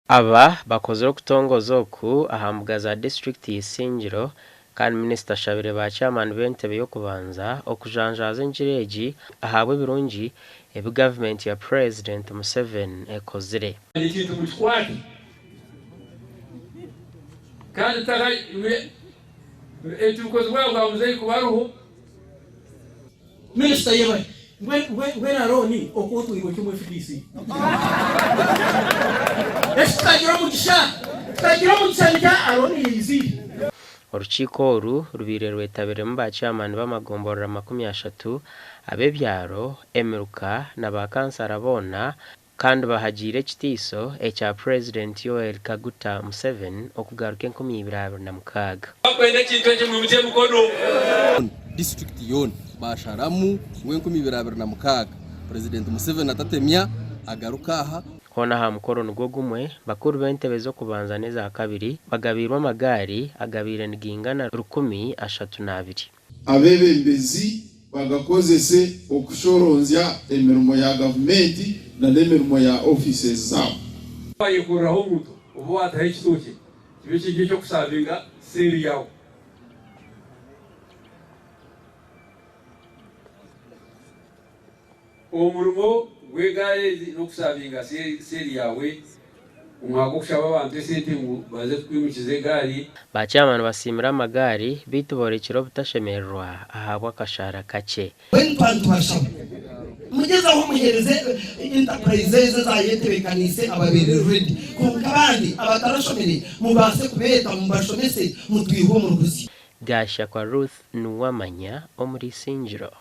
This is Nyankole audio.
Aba bakozire okutongoza oku aha mbuga za disiturikiti ya Isingiro kandi minisita ashabire ba chairman b'entebe y'okubanza okujanjaaza engira egi ahabw'ebirungi ebi gavumenti ya Purezidenti Museveni ekozire. Ekintu mukikwate kandi etukozibwa bwa muzeyi kuba ariho. Minisita yebare. Mbwenu Arooni okwo otwairwe ki omu FDC? Eki tukagira omugisha, tukagira omugisha nikyo Arooni yaiziire. Orukiiko oru rubaire rwetabiremu ba chairman b'amagomborora 30 ab'ebyaro, emiruka na ba kansara boona Kandi bahagiire ekitiiso ekya Purezidenti Yoweri Kaguta Museveni okugaruka 2026. Abakwenda ekintu ekyo mwimukye emikono. Disiturikiti yoona basharamu ngu 2026 Purezidenti Museveni atatemya agaruke aha. Hoona aha mukoro nigwo gumwe, bakuru b'entebe z'okubanza n'ezakabiri bagabiirwe amagaari agabaire nigaingana 132. Abeebembezi bagakozese okushoronzya emirimo ya gavumenti na n'emirimo ya offices zaabo. Wayekoreraho omuntu oba wataho ekitookye kibe kiri eky'okusavinga seeri yaawe. Omurimo gw'egaari ezi n'okusavinga seeri yaawe omu mwanya gw'okushaba abantu esente ngu baze kukwimukiza egaari. Ba chairman basiimire amagaari beitu borekire obutashemererwa ahabw'akashaara kakye. Mbwenu twaba nitubashaba, mugyezeho muheereze enterprise ezo ezaayetebekaniise ababaire ready, kwonka abandi abatarashomire mubaase kubeeta mubashomese mutwihe omu rubuzya. Gashakwa Ruth Nuwamanya omuri Isingiro.